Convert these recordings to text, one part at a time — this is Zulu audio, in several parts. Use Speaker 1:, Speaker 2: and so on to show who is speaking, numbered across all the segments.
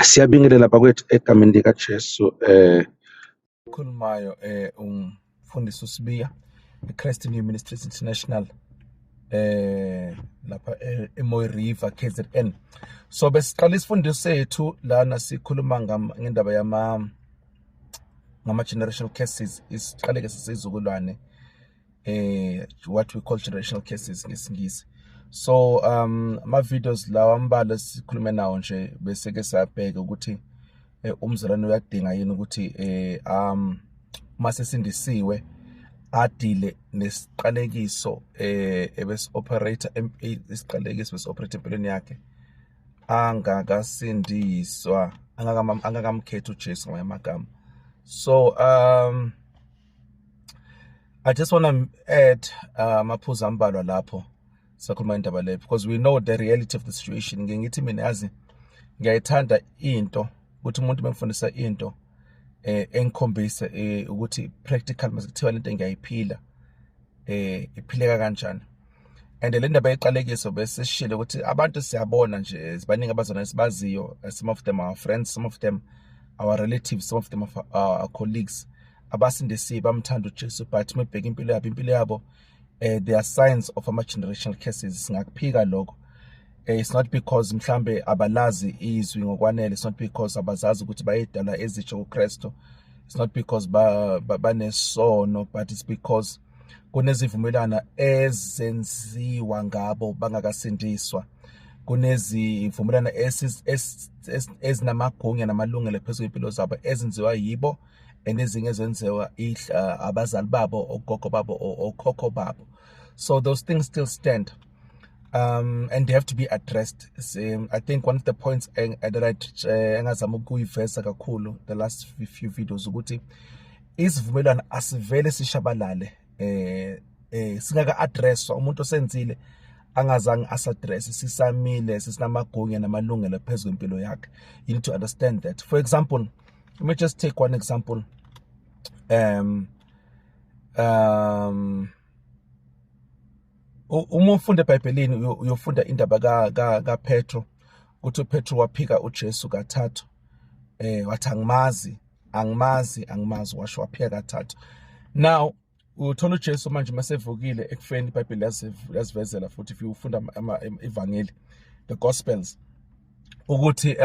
Speaker 1: Siyabingelela bakwethu egameni likaJesu.
Speaker 2: Khulumayo umfundisi uSibiya, iChrist New Ministries International, lapha eMooi River, KZN. So besiqala isifundo sethu lana, sikhuluma ngendaba ngama generational curses, isiqaleke sesizukulwane, what we call generational curses ngesiNgisi. So ama videos lawa ambalwa sikhulume nawo nje, bese ke sabheka ukuthi umzalwane uyadinga yini ukuthi uma sesindisiwe adile nesiqalekiso ebese operate-a, isiqalekiso bese operate empilweni yakhe angakasindiswa, angakamkhethi uJesu ngamanye amagama. So I just want to add amaphuzu ambalwa lapho sakhuluma indaba le, because we know the reality of the situation. Ngike ngithi mina, yazi, ngiyayithanda into ukuthi umuntu bemfundisa into engikhombise ukuthi practical, mase kuthiwa lento ngiyayiphila, iphileka kanjani. And le ndaba yeqalekiso, bese sishilo ukuthi abantu siyabona nje, sibaningi abazona sibaziyo, some of them are friends, some of them our relatives, some of them are our colleagues, abasindisiwe, bamthanda uJesu, but mebheka impilo yabo, there are signs of ama generational curses. Singakuphika lokho? It's not because mhlambe abalazi izwi ngokwanele, it's not because abazazi ukuthi bayidalwa ezitsha kuKristu, it's not because banesono, but it's because kunezivumelwano ezenziwa ngabo bangakasindiswa, kunezivumelwano ezinamagunya namalungelo phezu kwempilo zabo ezenziwa yibo and ezinye ezenziwa abazali babo, ogogo babo, okhokho babo. So those things still stand and they have to be addressed. So, I think one of the points that I engazama ukuyiveza kakhulu the last few videos ukuthi isivumelwano asivele sishabalale singaka addresswa. Umuntu osenzile angazange asaddress, sisamile, sisinamagunya namalungelo phezu kwempilo yakhe. You need to understand that. For example, let me just take one example. Uma ufunda eBhayibhelini, uyofunda indaba ka kaPetro, ukuthi uPetro waphika uJesu kathathu, wathi, "Angimazi, angimazi, angimazi." Washo waphika kathathu. Now uthola uJesu manje masevukile ekufeni, iBhayibheli liyasivezela futhi, if ufunda ivangeli, the Gospels, ukuthi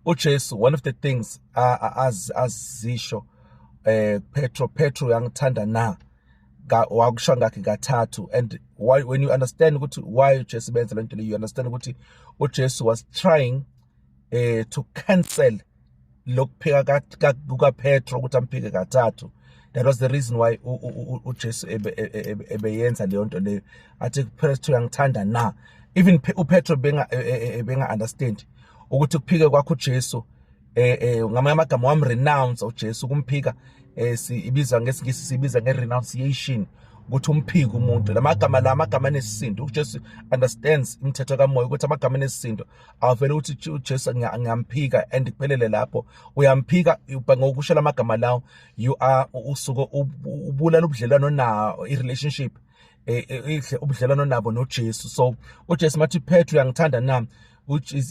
Speaker 2: uJesu, one of the things azisho, "Petro, Petro, uyangithanda na?" Wakusho ngakhe kathathu. And why, when you understand ukuthi why uJesu benza lento le, you understand ukuthi uJesu was trying to cancel lokuphika kuka Petro, ukuthi amphike kathathu. That was the reason why uJesu ebeyenza leyo nto leyo, athi, "Petro, uyangithanda na?" Even uPetro benga understand ukuthi kuphike kwakho uJesu, ngamanye amagama wam renounce uJesu. Kumphika ibiza ngesiNgisi, sibiza nge-renunciation, ukuthi umphike umuntu. Lamagama la, amagama anesisindo. UJesu understands imithetho kamoya, ukuthi amagama anesisindo. Awuvele ukuthi uJesu ngiyamphika and kuphelele lapho. Uyamphika ngokusho lamagama lawo, you are usuke ubulala ubudlelwano nawo, i-relationship ubudlelwano nabo noJesu. So uJesu mathi, "Petro, uyangithanda na?" which is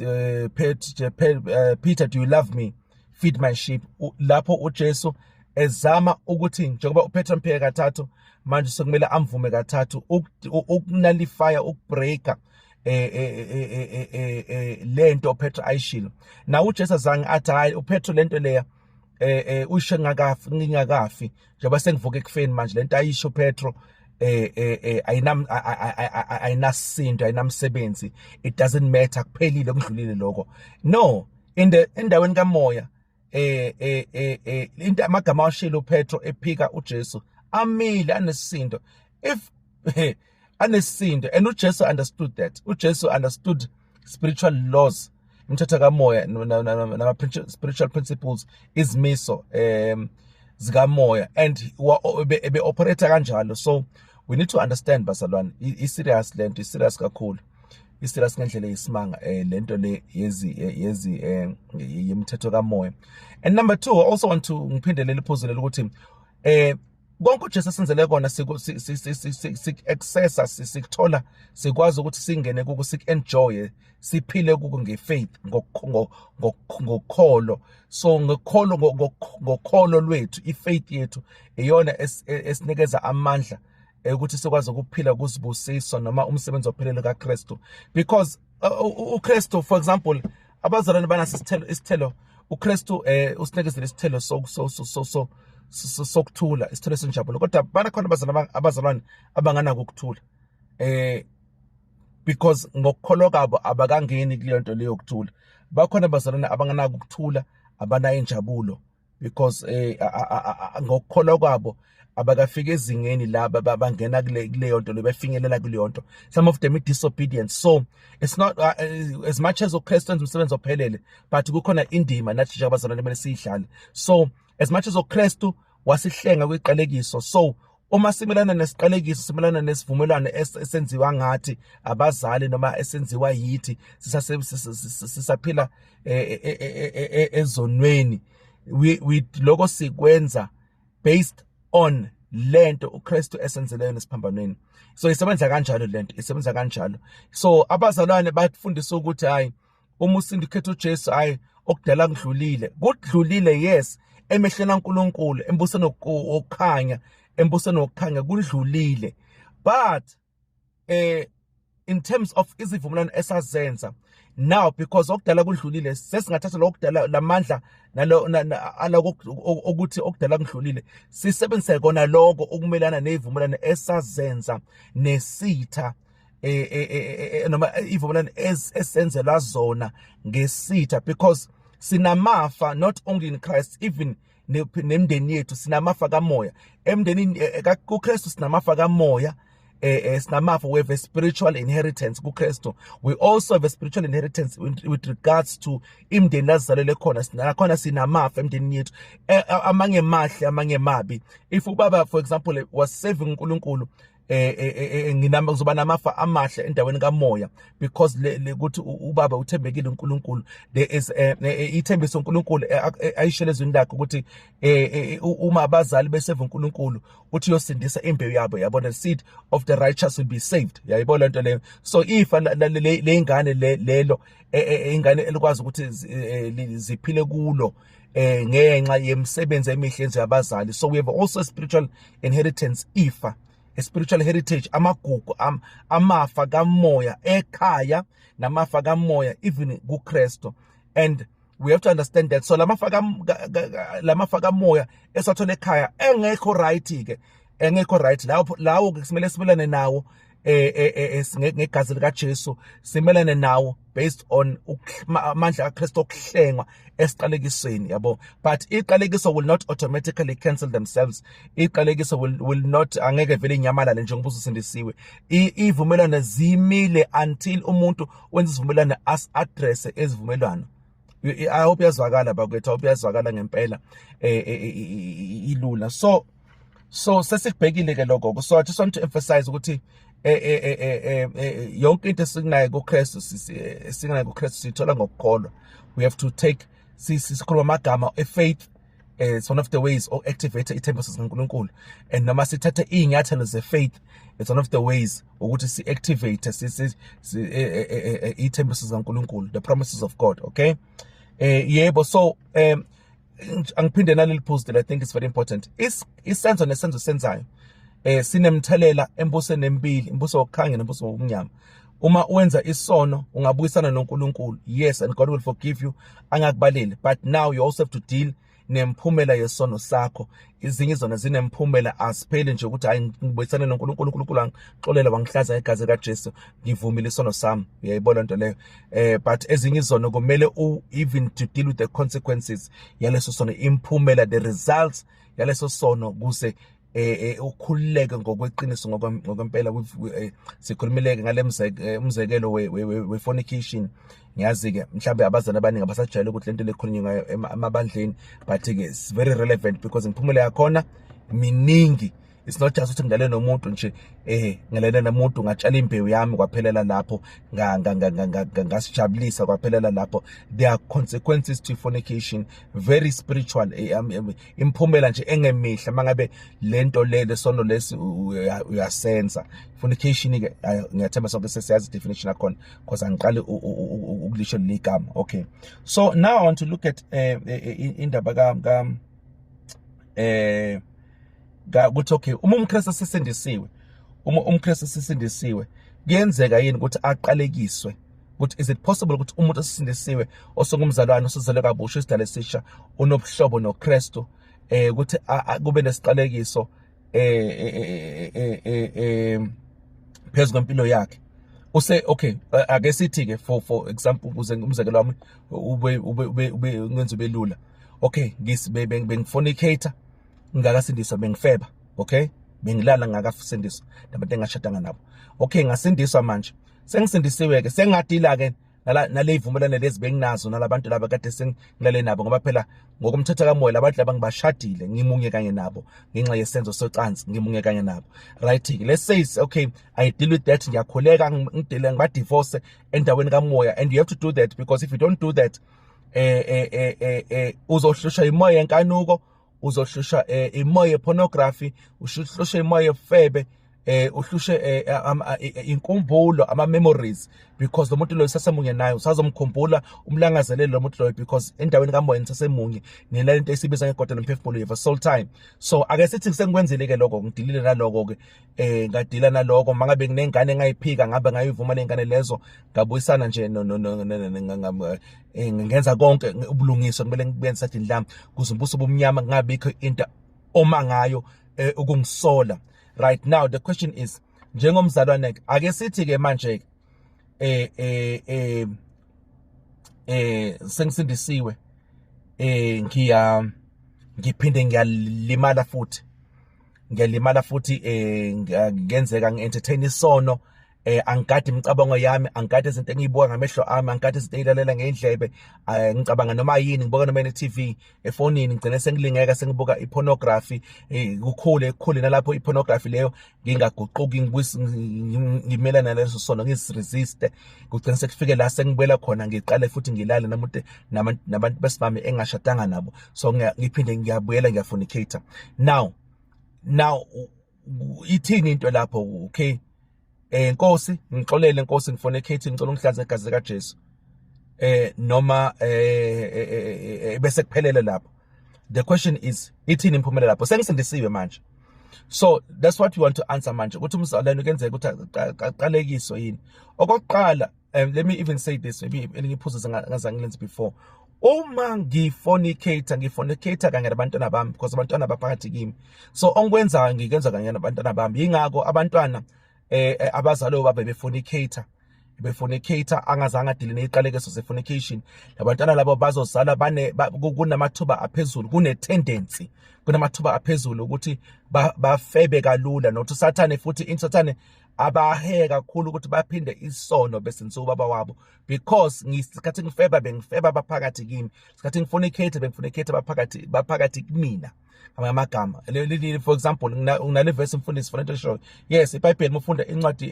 Speaker 2: "Peter, do you love me? Feed my sheep." Lapho uJesu ezama ukuthi njengoba uPetro amphike kathathu, manje sekumele amvume kathathu, ukunullify, ukubreaka lento uPetro ayishilo. Na uJesu azange athi, "Hayi uPetro, lento leya uyisho ngakafi, ngingakafi, njengoba sengivuka ekufeni manje, lento ayisho Petro ayinam ayinasindo, ayinamsebenzi, it doesn't matter, kuphelile, kudlulile lokho." No, in the endaweni kamoya, into amagama awashilo uPetro ephika uJesu amile, anesisindo, if anesisindo. And uJesu understood that. uJesu understood spiritual laws, imithetho kamoya nama spiritual principles, izimiso zikamoya, and ebe operate kanjalo. So we need to understand, bazalwane, i serious lento, i serious kakhulu, i serious ngendlela eyisimanga lento le yezi yemithetho kamoya. And number 2, I also want to ngiphinde leli phuzu leli ukuthi Konke uJesu asenzele kona siku-accessa, sikuthola, sikwazi ukuthi singene kuko, siku-enjoye, siphile kuko nge-faith, ngokholo. So ngokholo, ngokholo lwethu, i-faith yethu iyona esinikeza amandla ukuthi sikwazi ukuphila kuzibusiso noma umsebenzi ophelele kaKristu, because uKristu, for example, abazalwane banaso isithelo, isithelo uKristu usinikezele, isithelo so so so so so sokuthula, isithelo senjabulo. Kodwa banakhona abazalwane abanganako ukuthula, because ngokukholwa kwabo abakangeni kuleyo nto leyo yokuthula. Bakhona abazalwane abanganako ukuthula, abanayo injabulo, because ngokukholwa kwabo abakafika ezingeni la bangena kuleyo nto, befinyelela kuleyo nto. Some of them disobedience. So it's not as much as uKristu enza umsebenzi ophelele, but kukhona indima nathi njengabazalwane kumele siyidlale. So as much as uKristu wasihlenga kwiqalekiso, so uma simelana nesiqalekiso, simelana nesivumelwano esenziwa ngathi abazali noma esenziwa yithi sisaphila ezonweni. We lokho sikwenza based on lento uKristu esenzeleyo nesiphambanweni. So isebenza kanjalo lento, isebenza kanjalo. So abazalwane bafundisa ukuthi hayi, uma usinda, ukhetha uJesu, hayi, okudala kudlulile, kudlulile. Yes, emehlweni kaNkulunkulu, embusweni wokukhanya, embusweni wokukhanya kudlulile, but in terms of izivumelwano esazenza now, because okudala kudlulile, sesingathatha lokudala lamandla nalo aloko ukuthi okudala kudlulile, sisebenzise kona lokho ukumelana nezivumelwano esazenza nesitha, noma ivumelwano esenzelwa zona ngesitha, because sinamafa not only in Christ, even nemndeni yethu sinamafa kamoya. Emndenini kuKristu sinamafa kamoya, sinamafa. We have a spiritual inheritance kuKristu. We also have a spiritual inheritance with regards to imndeni lazalele khona. Sinakhona, sinamafa emndenini yethu, amanye mahle, amanye mabi. If ubaba, for example, was serving uNkulunkulu, nginama kuzoba namafa amahle endaweni kamoya, because le ukuthi ubaba uthembekile uNkulunkulu. There is ithembiso uNkulunkulu ayishele ezwini lakhe ukuthi uma abazali beseva uNkulunkulu, uthi uyosindisa imbewu yabo, yabona, the seed of the righteous will be saved. Yayibona lento leyo. So ifa lengane lelo, ingane elikwazi ukuthi ziphile kulo ngenxa yemisebenzi emihle enziwa abazali. So we have also a spiritual inheritance, ifa, a spiritual heritage, amagugu, amafa kamoya ekhaya namafa kamoya even kuKristu, and we have to understand that. So lamafa kamoya esathola ekhaya engekho right ke, engekho right lapho, lawo ke simele simelane nawo ngegazi lika Jesu, simelane nawo based on amandla kaKristu okuhlengwa esiqalekisweni, yabo. But iqalekiso will not automatically cancel themselves. Iqalekiso will not, angeke vele inyamalale njengoba usindisiwe. Ivumelwano zimile until umuntu wenza isivumelwano, as address ezivumelwano. I hope yazwakala, bakwethu. I hope yazwakala ngempela, ilula. So sesikubhekile ke lokho. So I just want to emphasize ukuthi yonke into esikunayo kuKristu, esikunayo kuKristu, sithola ngokukholwa. We have to take, sikhuluma amagama e-faith. It's one of the ways of activate ithembiso zikaNkulunkulu, and noma sithathe iy'nyathelo ze-faith, it's one of the ways ukuthi si-activate iy'thembiso zikaNkulunkulu, the promises of God, okay? Yebo, so angiphinde naleli phuzu that I think is very important. Isenzo nesenzo senzayo sinemthelela embusweni emibili, imbuso wokukhanya nembuso wobumnyama. Uma wenza isono, ungabuyisana noNkulunkulu, yes, and God will forgive you, angakubaleli, but now you also have to deal nemphumela yesono sakho. Izinye izona zinemphumela, asipheli nje ukuthi hayi, ngibuyisane noNkulunkulu, uNkulunkulu angixolela, wangihlaza igazi kaJesu, ngivumile isono sami. Uyayibona into leyo? But ezinye izono kumele even to deal with the consequences yaleso sono, imphumela, the results yaleso sono, kuze ukhululeke ngokweqiniso, ngokwempela. Sikhulumile ngale umzekelo we fornication. Ngiyazi ke mhlambe abazali abaningi abasajayele ukuthi lento lekhulunywa ngayo emabandleni, but ke it's very relevant because imiphumela yakhona miningi. It's not just ukuthi ngilale nomuntu nje, ngilale nomuntu, ngatshala imbewu yami, kwaphelela lapho, ngasijabulisa, kwaphelela lapho. There are consequences to fornication, very spiritual, imphumela nje engemihla mangabe lento le, lesono lesi uyasenza. Fornication ke, ngiyathemba sonke sesiyazi definition yakhona, because angiqali ukulisho leli gama. Okay, so now I want to look at indaba ka ukuthi, okay, uma umKristu sesindisiwe, uma umKristu sesindisiwe, kuyenzeka yini ukuthi aqalekiswe? Ukuthi is it possible ukuthi umuntu osindisiwe, osongumzalwane, osezelwe kabusha, isidalwa esisha, unobuhlobo noKristu, ukuthi kube nesiqalekiso phezu kwempilo yakhe? Use okay, ake sithi ke, for example, ukuze umzekelo wami ube ngenza ube lula, okay, ngisibe bengifornicate ngingakasindiswa, bengifeba, okay, bengilala ngingakasindiswa nabantu engashadanga nabo. Okay, ngasindiswa. Manje sengisindisiwe ke, sengadila ke nale ivumelane lezi benginazo nalabantu laba kade sengilale nabo, ngoba phela ngokomthetho kamoya labantu laba ngibashadile, ngimunye kanye nabo ngenxa yesenzo socansi, ngimunye kanye nabo, right? Let's say, okay, I deal with that, ngiyakhuleka, ngidile, ngibadivorce endaweni kamoya. And you have to do that, because if you don't do that, uzohlushwa imoya yenkanuko, uzohlushwa imoya yepornography, uhlushwe imoya yefebe, uhlushe inkumbulo, ama memories, because lo muntu lo sasemunye naye, usazomkhumbula, umlangazelele lo muntu loyo, because endaweni kamoya nisasemunye, nina lento esibiza ngegoda lomphefumulo, you have a soul tie. So ake sithi sengikwenzile ke lokho, ngidilile naloko ke, ngadila naloko. Mangabe nginengane engayiphika, ngabe ngayivuma lengane lezo, ngabuyisana nje, no, ngenza konke ubulungiswa kumele ngikubenze sadini lami, kuze umbuso obumnyama kungabikho into oma ngayo ukungisola. Right now the question is, njengomzalwane, ake sithi ke manje sengisindisiwe, ngiya ngiphinde ngiyalimala futhi, ngiyalimala futhi, ngenzeka ngi-entertain isono, angigadi imicabango yami, angigadi izinto engiyibuka ngamehlo ami, angigadi izinto engilalela ngeindlebe, ngicabanga noma yini, ngibuka noma i-TV efonini, ngigcine sengilingeka, sengibuka ipornography, kukhule kukhule nalapho ipornography leyo, ngingaguquki, ngimelana naleso sono, ngiziresiste, kugcine sekufike la sengibuyela khona, ngiqale futhi ngilale nomuntu, nabantu besimame engashadanga nabo. So ngiphinde ngiyabuyela, ngiyafornicate. Now ithini into lapho? Okay, Nkosi, ngixolele Nkosi, ngifornicate, ngicela ungihlanze igazi lika Jesu, noma bese kuphelele lapho? The question is, ithini imphumela lapho sengisindisiwe manje? So that's what we want to answer manje, ukuthi umzalwane kuyenzeka ukuthi aqalekiswe yini? Okokuqala, let me even say this, maybe elinye iphuzu ngazange ngilenze before: uma ngifornicate, ngifornicate kanye nabantwana bami, because abantwana baphakathi kimi. So ongikwenzayo ngikwenza kanye nabantwana bami. Yingakho abantwana abazali babe befornicate, befornicate, angazange adile neziqalekiso ze-fornication, labantwana labo bazozala bane kunamathuba aphezulu, kune-tendency, kunamathuba aphezulu ukuthi bafebe kalula, nokuthi uSathane futhi, insathane abahe kakhulu ukuthi baphinde isono besenziwa ubaba wabo, because ngisikhathi ngifeba, bengifeba baphakathi kimi, sikhathi ngifornicate, bengifornicate baphakathi kumina, ngamanye amagama. For example, nginale verse, mfundisi, for into eshoyo, yes, iBhayibheli, mufunda incwadi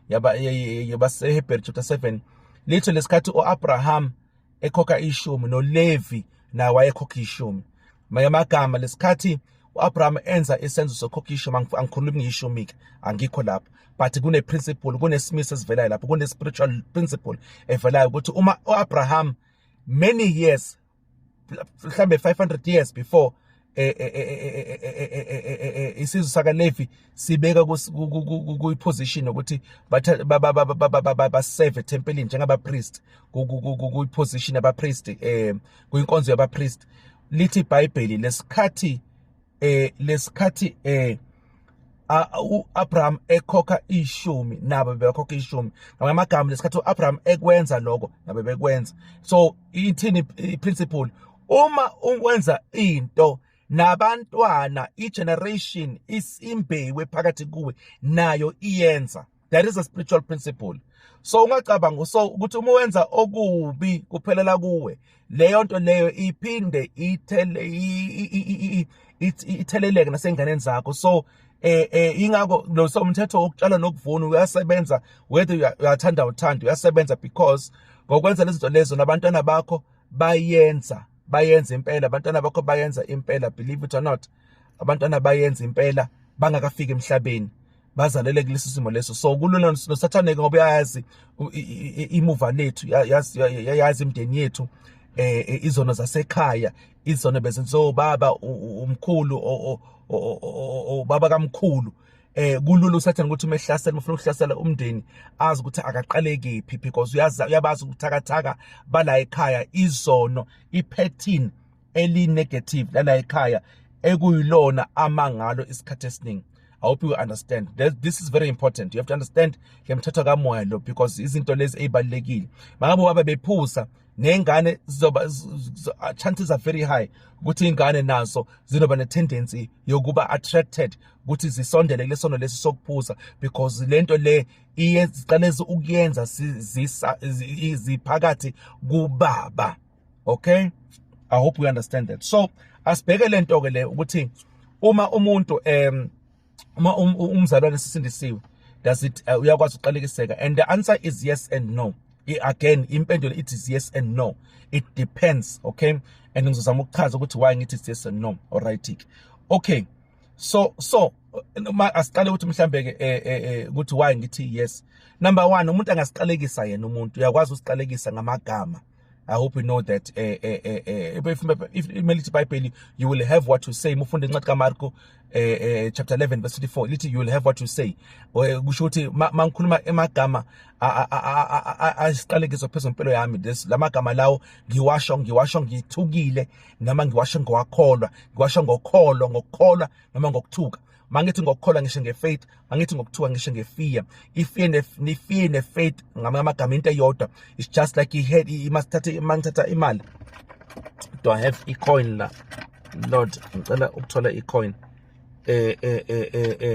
Speaker 2: yaba yabaseHebrew chapter 7, litho lesikhathi uAbraham ekhokha ishumi, noLevi naye wayekhokha ishumi. Manye amagama, lesikhathi uAbraham enza isenzo sokhokha ishumi, angikhulumi ngishumi ke, angikho lapho, but kune principle, kunesimiso esivelayo lapho, kune spiritual principle evelayo ukuthi uma uAbraham many years, mhlambe 500 years before isizwe sakaLevi sibeka kuyiposition ukuthi baseve ethempelini njengaba-priest, kuyiposition yabapriest, kuyinkonzo yabapriest, lithi iBhayibheli lesikhathi uAbraham ekhokha ishumi, nabo bekhokha ishumi. Ngamanye amagama, lesikhathi uAbraham ekwenza lokho, nabo bekwenza. So ithini iprinciple? Uma ukwenza into nabantwana, igeneration isimbewu phakathi kuwe nayo iyenza. That is a spiritual principle. So ungacabanga so ukuthi uma wenza okubi kuphelela kuwe, leyo nto leyo iphinde ithele itheleleke nasenganeni zakho. So Ingakho lo somthetho wokutshala nokuvuna uyasebenza, whether uyathanda uthanda, uyasebenza, because ngokwenza lezi zinto lezo nabantwana bakho bayenza, bayenza impela. Abantwana bakho bayenza impela, believe it or not, abantwana bayenza impela bangakafiki emhlabeni, bazalele kulesi simo leso. So kulula noSathane ngoba uyayazi imuva lethu, yayazi imindeni yethu, izono zasekhaya, izono bezenziwa baba umkhulu, baba kamkhulu. Kulula uSathane ukuthi uma ehlasela, ufuna ukuhlasela umndeni, azi ukuthi akaqale kephi, because uyazi, uyabazi ukuthakathaka bala ekhaya, izono, ipattern eli negative lala ekhaya ekuyilona amangalo isikhathi esiningi. I hope you understand. This is very important. You have to understand le mthetho kamoya lo, because izinto lezi ezibalulekile. Mangabe baba bephuza nengane zizoba, chances are very high ukuthi ingane nazo zinoba ne-tendency yokuba attracted ukuthi zisondele kulesono lesi sokuphuza, because lento le iye ziqaleze ukuyenza ziphakathi kubaba. Okay, I hope we understand that. So asibheke lento ke le ukuthi uma umuntu uma umzalwane sisindisiwe, does it uyakwazi ukuqalekiseka? And the answer is yes and no. Again, impendulo, it is yes and no, it depends, okay? And ngizozama ukuchaza ukuthi why ngithi it's yes and no. Alright, okay, so uma asiqale ukuthi mhlambe ke ukuthi why ngithi yes. Number 1, umuntu angasiqalekisa yena. Umuntu uyakwazi ukusiqalekisa ngamagama. I hope you know that. If imele iBhayibheli, "You will have what you say." Mufunda incwadi kaMarko chapter 11 verse 34, lithi, "You will have what you say." Kusho ukuthi mangikhuluma emagama asiqalekiso phezulu impilo yami, this lamagama lawo ngiwasho ngithukile noma ngiwasho ngiwakholwa, ngiwasho ngokholwa, ngokukholwa noma ngokuthuka. Mangithi ngokukholwa ngisho ngefaith, mangithi ngokuthuka ngisho ngefear. I-fear ne-faith ngamagama into eyodwa. It's just like i-head imasithathe, mangithatha imali. Do I have i-coin la? Lord, ngicela ukuthola i-coin.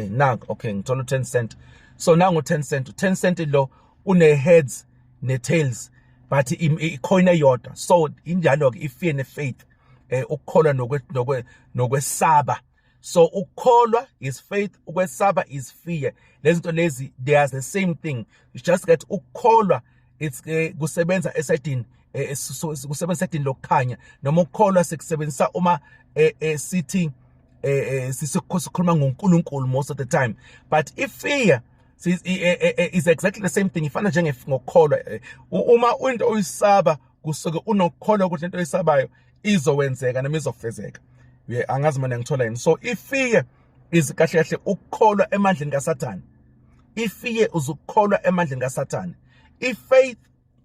Speaker 2: Nak, okay, ngithola u10 cent. So nangu 10 cent, 10 cent lo une heads ne tails, but i-coin eyodwa. So injalo ke i-fear ne-faith, ukukholwa nokwesaba. So ukukholwa is faith, ukwesaba is fear. Lezi zinto lezi, they are the same thing. It's just that ukukholwa it's kusebenza esayidini, kusebenza esayidini lokukhanya, noma ukukholwa sikusebenzisa uma sithi sikhuluma ngoNkulunkulu most of the time. But if fear is exactly the same thing, ifana njenge ngokukholwa. Uma into uyisaba, kusuke unokukholwa ukuthi lento oyisabayo izowenzeka noma izofezeka. Angazi mina ngithola yini. So ifear is kahle kahle ukukholwa emandleni kaSathane. Ifear uzukukholwa emandleni kaSathane, ifaith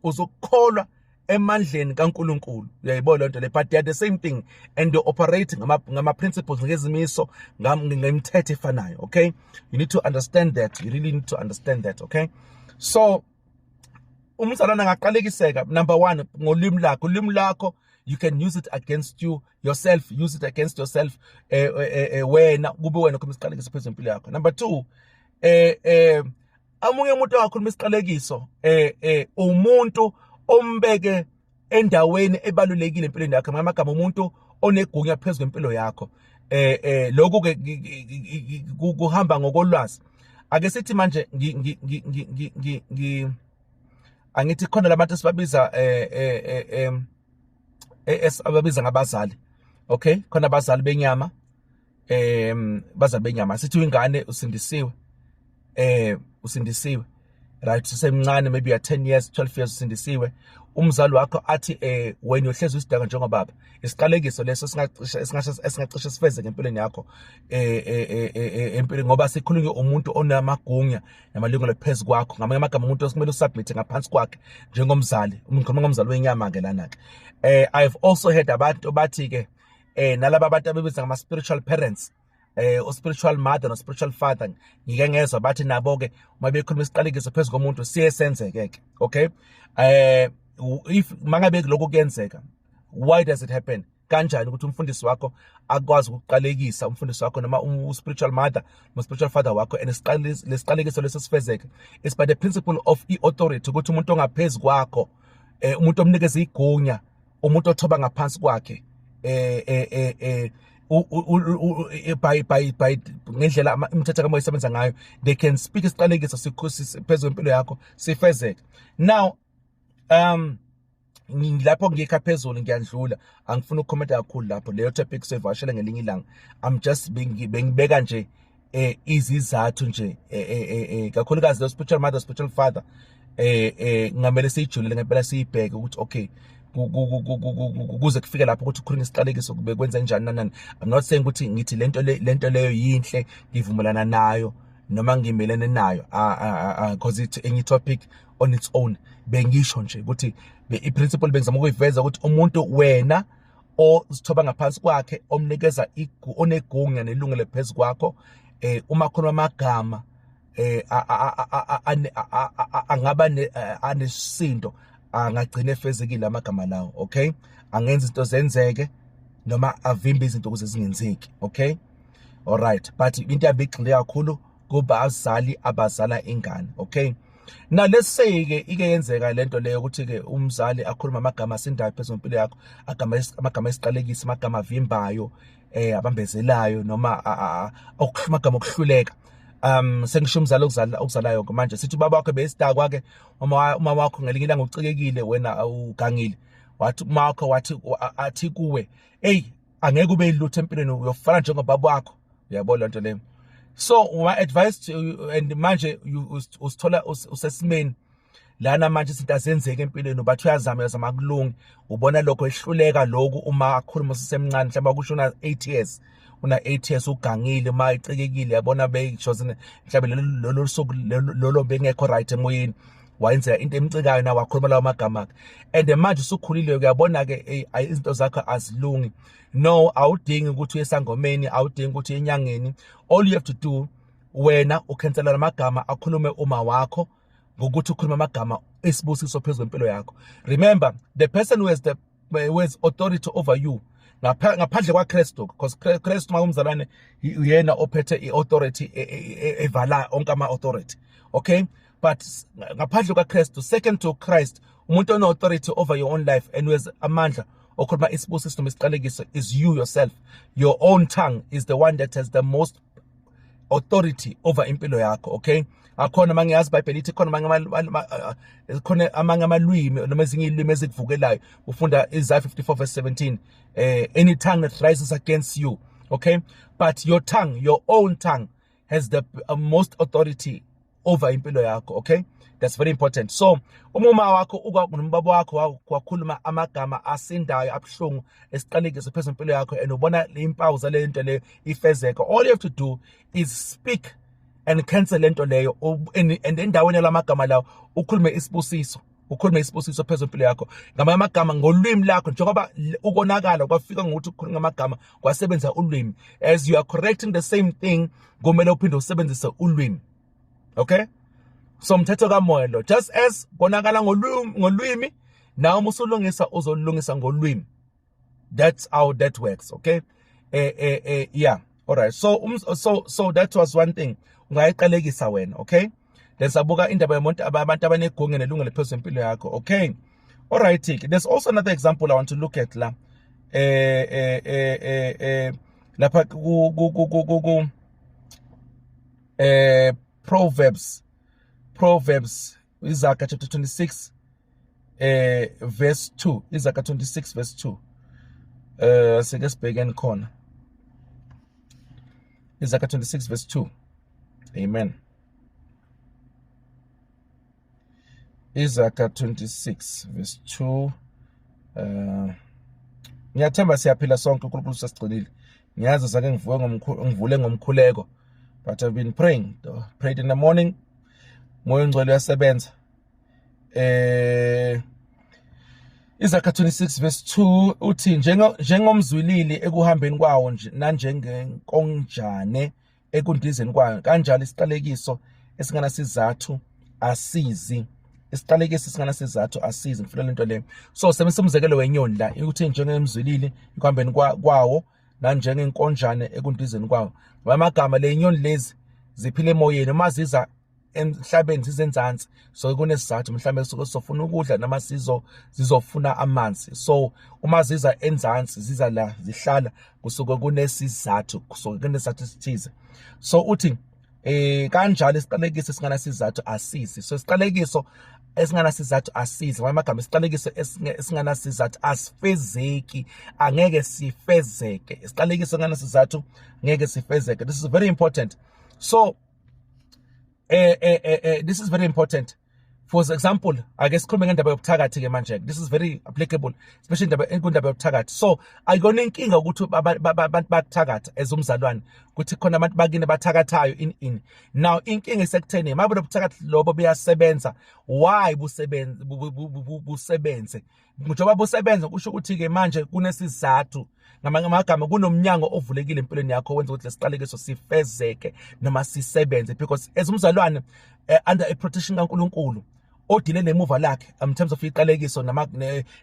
Speaker 2: uzukukholwa emandleni kaNkuluNkulu. Uyayibona lento le? But they are the same thing and they operate ngama principles, ngezimiso, ngemithetho efanayo. Okay, you need to understand that. You really need to understand that, okay? So umzalwane angaqalekiseka, number 1, ngolimi lakho. Ulimi lakho, you can use it against you yourself, use it against yourself, wena kube wena khuluma isiqalekiso phezulu empilo yakho. Number 2, amunye umuntu ongakhuluma isiqalekiso, umuntu ombeke endaweni ebalulekile empilweni yakho, ngamagama umuntu onegunya phezulu kwempilo yakho. Lokhu ke kuhamba ngokolwazi. Ake sithi manje ngi ngi ngi ngi ngi angithi khona labantu esibabiza ababiza ngabazali, okay? Khona abazali benyama, bazali benyama. Sithi uyingane, usindisiwe, usindisiwe, right? Usemncane, maybe you are 10 years, 12 years, usindisiwe. Umzali wakho athi, wena uhlezi usidaka njengobaba. Isiqalekiso leso esingacishe sifeze empilweni yakho, empilweni, ngoba sikhulunywe umuntu onamagunya namalungelo phezulu kwakho. Ngamanye amagama, umuntu okumele usubmit ngaphansi kwakhe njengomzali. Ngikhuluma ngomzali wenyama ke lana ke. I've also heard abantu bathi ke nalaba abantu abebiza ngama spiritual parents, o spiritual mother no spiritual father, ngike ngezwa bathi nabo ke uma bekhuluma isiqalekiso phezulu komuntu siye senzeke ke. Okay, if mangabe lokho kuyenzeka, why does it happen? Kanjani ukuthi umfundisi wakho akwazi ukuqalekisa, umfundisi wakho noma u-spiritual mother noma spiritual father wakho, and lesiqalekiso leso sifezeke? It's by the principle of i-authority, ukuthi umuntu ongaphezulu kwakho, umuntu omnikeza igunya, umuntu othoba ngaphansi kwakhe, By ngendlela imithetho kamoya isebenza ngayo, they can speak isiqalekiso phezu kwempilo yakho sifezeke. Now lapho ngikha phezulu, ngiyandlula, angifuni ukukhomenta kakhulu lapho. Leyo topic soyivakashela ngelinye ilanga. I'm just bengibeka nje izizathu nje, kakhulukazi lo spiritual mother, spiritual father, ngamele siyijulele ngempela, siyibheke ukuthi okay, kuze kufike lapho ukuthi ukhulume isiqalekiso kube kwenza njani, nanani. I'm not saying ukuthi ngithi lento leyo yinhle, ngivumelana nayo noma ngimelene nayo, because it's any topic on its own. Bengisho nje ukuthi i-principle bengizama ukuyiveza ukuthi umuntu wena ozithoba ngaphansi kwakhe, omnikeza onegunya nelungelo phezu kwakho, uma khona amagama angaba anesisindo, angagcina efezekile amagama lawo, okay? Angenza izinto zenzeke noma avimbe izinto ukuze zingenzeki, okay? Alright, but into yabe igxile kakhulu kubazali abazala ingane, okay? Now let's say ke ike yenzeka lento leyo ukuthi ke umzali akhuluma amagama asindayo phezu kwempilo yakho, amagama esiqalekiso, amagama avimbayo, abambezelayo, noma amagama okuhluleka. Sengisho umzali okuzala, okuzalayo manje. Sithi ubaba wakho beyisidakwa ke, uma wakho ngelinye ilanga ucikekile, wena ugangile, wathi uma wakho wathi athi kuwe, "Hey, angeke ube ilutho empilweni, uyofana njengobaba wakho." Uyabona lento leyo? So my advice to you, and manje usithola usesimeni lana manje, izinto azenzeki empilweni, bathi uyazama, uyazama, kulungi, ubona lokho ehluleka lokhu. Uma akhuluma usemncane, mhlawumbe kusho una 8 years, una 8 years, ugangile, uma icikekile, yabona, beyijozene mhlawumbe lolo suku lolo bengekho right emoyeni, wayenzeka into emcikayo na wakhuluma lawo magama akhe. And manje usukhulile, uyabona ke izinto zakho azilungi. No, awudingi ukuthi uye esangomeni, awudingi ukuthi uye enyangeni. All you have to do wena ukhansela lamagama akhulume uma wakho ngokuthi ukhulume amagama esibusiso phezu kwempilo yakho. Remember, the person who has authority over you ngaphandle kwaKristu, because Kristu makumzalwane uyena ophethe iauthority evala onke ama authority, okay? But ngaphandle kwaKristu, second to Christ, umuntu one authority over your own life and who has amandla okhuluma isibusiso noma isiqalekiso is you yourself. Your own tongue is the one that has the most authority over impilo yakho, okay? Akhona mangiyazi iBhayibheli ithi khona khona amanye amalwimi noma ezinye izilimi ezikuvukelayo. Ufunda Isaiah 54 verse 17, any tongue that rises against you, okay? But your tongue, your own tongue has the most authority over impilo yakho, okay? That's very important. So uma wakho nombaba wakho wakhuluma amagama asindayo, abuhlungu, esiqalekiso phezu kwempilo yakho, and ubona impawu zale nto leyo ifezeka, all you have to do is speak and cancel lento leyo, and endaweni yalamagama lawo ukhulume isibusiso, ukhulume isibusiso phezu kwempilo yakho ngamanye amagama, ngolwimi lakho. Njengoba ukonakala kwafika ngokuthi ukhulume ngamagama, kwasebenza ulwimi, as you are correcting the same thing, kumele uphinde usebenzise ulwimi, okay? So umthetho kamoya lo, just as konakala ngolwimi, nawe uma usulungisa uzolungisa ngolwimi. That's how that works, okay? Yeah, all right. So that was one thing ungayiqalekisa wena, okay? Then sabuka indaba yomuntu, abantu abanegunya nelungelo phezu kwempilo yakho, okay? All right, there's also another example I want to look at la lapha ku Proverbs, Izaga chapter 26 verse 2, Izaga 26 verse 2. Sike sibhekeni khona Izaga 26 verse 2. Amen. Izaga 26 verse 2. Ngiyathemba siyaphila sonke, uNkulunkulu sesigcinile. Ngiyazi sake ngivuke ngivule ngomkhuleko, but I've been praying, prayed in the morning. Moya ongcwele uyasebenza. Izakha 26 verse 2 uthi, njengomzwilili ekuhambeni kwawo nje nanjengenkonjane ekundizeni kwayo, kanjalo isiqalekiso esinganasizathu asizi, isiqalekiso esinganasizathu asizi. Ngifuna lento le. So sebenzisa umzekelo wenyoni la, ukuthi njengemzwilili ekuhambeni kwawo nanjengenkonjane ekundizeni kwawo. Ngamagama le inyoni lezi ziphila emoyeni, uma ziza Emhlabeni zizenzansi, so kunesizathu mhlawumbe suke sizofuna ukudla noma sizo zizofuna amanzi. So uma ziza enzansi, ziza la zihlala, kusuke kunesizathu, kusuke kunesizathu esithize. So uthi kanjalo isiqalekiso esinganasizathu asisi. So isiqalekiso esinganasizathu asizi, ngamanye amagama isiqalekiso esinganasizathu asifezeki, angeke sifezeke. Isiqalekiso esinganasizathu ngeke sifezeke. This is very important. So this is very important. For example, ake sikhulume ngendaba yobuthakathi ke manje. This is very applicable, especially indaba enkundaba yobuthakathi. So ayikona inkinga ukuthi abantu bakuthakatha as umzalwane, ukuthi khona abantu bakini bathakathayo in now inkinga isekutheni mabe lobuthakathi lobo buyasebenza. Why busebenze? Busebenze njengoba busebenza, kusho ukuthi ke manje kunesizathu. Ngamanye amagama, kunomnyango ovulekile empilweni yakho wenza ukuthi lesiqalekiso sifezeke noma sisebenze, because as umzalwane under a protection kaNkuluNkulu odile nemuva lakhe in terms of iqalekiso nama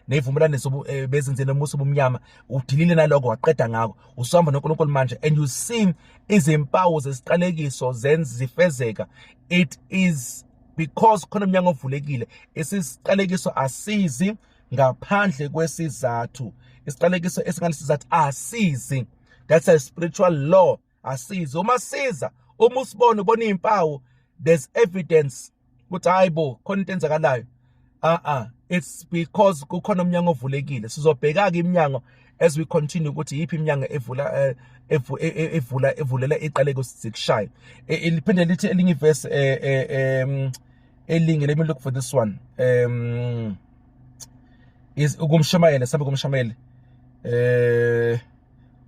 Speaker 2: nezivumelwano bezenze nomuso obumnyama, udilile naloko, waqeda ngako, usihamba noNkulunkulu manje, and you see izimpawu zesiqalekiso zenza zifezeka, it is because khona umnyango ovulekile. Isiqalekiso asizi ngaphandle kwesizathu. Isiqalekiso esinganisizathu asizi. That's a spiritual law. Asizi. Uma siza, uma usibona, ubona izimpawu, there's evidence ukuthi hayibo, khona into enzakalayo. It's because kukhona umnyango ovulekile. Sizobheka ke iminyango as we continue, ukuthi yiphi iminyango evula evula evulela iqaleko zikushaya. Liphinde lithi elinye ivesi elinye. Let me look for this one. Is ukumshumayela, sabe kumshumayeli,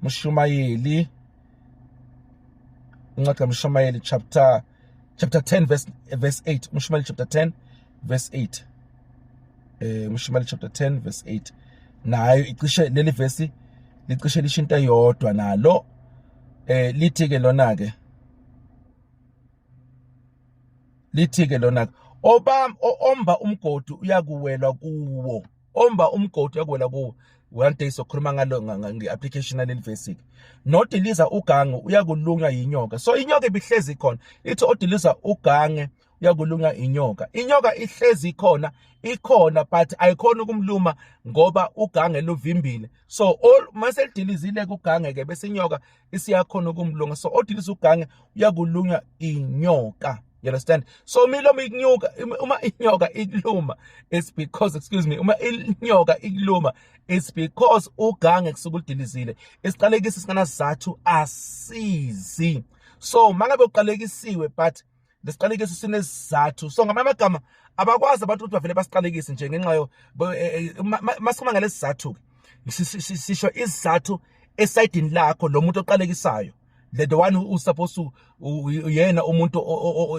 Speaker 2: Mshumayeli, incwadi kaMshumayeli, chapter 10 verse 8. Mshumayeli chapter 10 verse 8. Mshumayeli chapter 10 verse 8 nayo icishe, leli verse licishe lisho into eyodwa nalo. Lithi ke lona ke, lithi ke lona: obam omba umgodi uyakuwelwa kuwo, omba umgodi uyakuwela kuwo. One day sokhuluma ngalo, nge-application yaleli verse. Nodiliza ugange uyakulunywa yinyoka. So inyoka ibihlezi khona. Ithi odiliza ugange uyakulunywa inyoka. Inyoka ihlezi khona, ikhona, but ayikhona ukumluma ngoba ugange luvimbile. So all mase lidilizile kugange ke, bese inyoka isiyakhona ukumlunga. So odiliza ugange uyakulunywa inyoka, you understand? So milomo ikunyuka, uma inyoka ikuluma, it's because, excuse me, uma inyoka ikuluma, it's because ugange kusuka ulidilizile. Isiqalekiso singanasizathu asizi. So mangabe uqalekisiwe, but lesiqalekiso sinesizathu. So ngamanye amagama, abakwazi abantu ukuthi bavele basiqalekise nje ngenxa yo masikhuluma ngalesizathu ke, sisho isizathu esayidini lakho, lo muntu oqalekisayo, the one who supposed to, uyena umuntu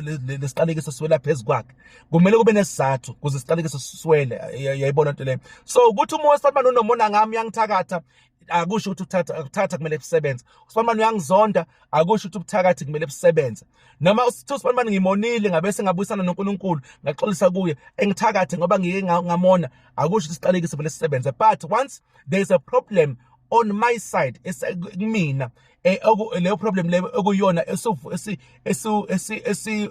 Speaker 2: lesiqalekiso siwela phezu kwakhe. Kumele kube nesizathu ukuze isiqalekiso siswele. Yayibona into leyo? So ukuthi uma wesifazane unomona ngami, uyangithakatha, akusho ukuthi ukuthatha kumele kusebenze. Usibanibani uyangizonda, akusho ukuthi ubuthakathi kumele busebenze. Noma usithi usibanibani ngimonile, ngabe sengabuyisana noNkulunkulu, ngaxolisa kuye, engithakathe ngoba ngike ngamona, akusho ukuthi isiqalekiso kumele sisebenze. But once there is a problem on my side, kumina, leyo problem leyo okuyona esi esi esi esi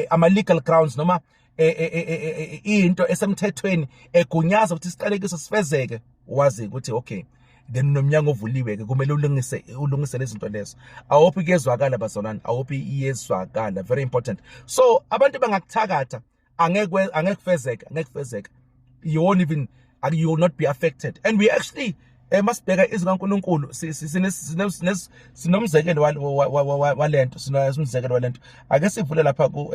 Speaker 2: ama legal grounds noma into esemthethweni egunyaza ukuthi isiqalekiso sifezeke, wazi ukuthi okay, then nomnyango ovuliwe ke, kumele ulungise lezi zinto lezo. I hope kuyezwakala, bazalwane. I hope iyezwakala. Very important. So abantu bangakuthakatha, angeke kufezeke, angeke kufezeke. You won't even, you will not be affected. And we actually, masibheka izwi kaNkuluNkulu, sinomzekelo walento, sinomzekelo walento. Ake sivule lapha ku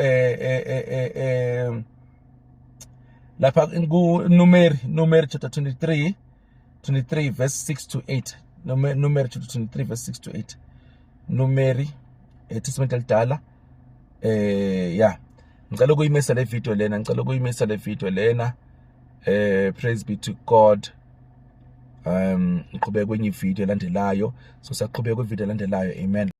Speaker 2: lapha ku Numeri chapter 23 verse 6 to 8. Numeri chapter 23 verse 6 to 8. Numeri, eTestament elidala. Yeah, ngicela ukuyimisa le video lena, ngicela ukuyimisa le video lena. Praise be to God. Ngiqhubeka kwenye ivideo elandelayo. So siyaqhubeka kwivideo elandelayo. Amen.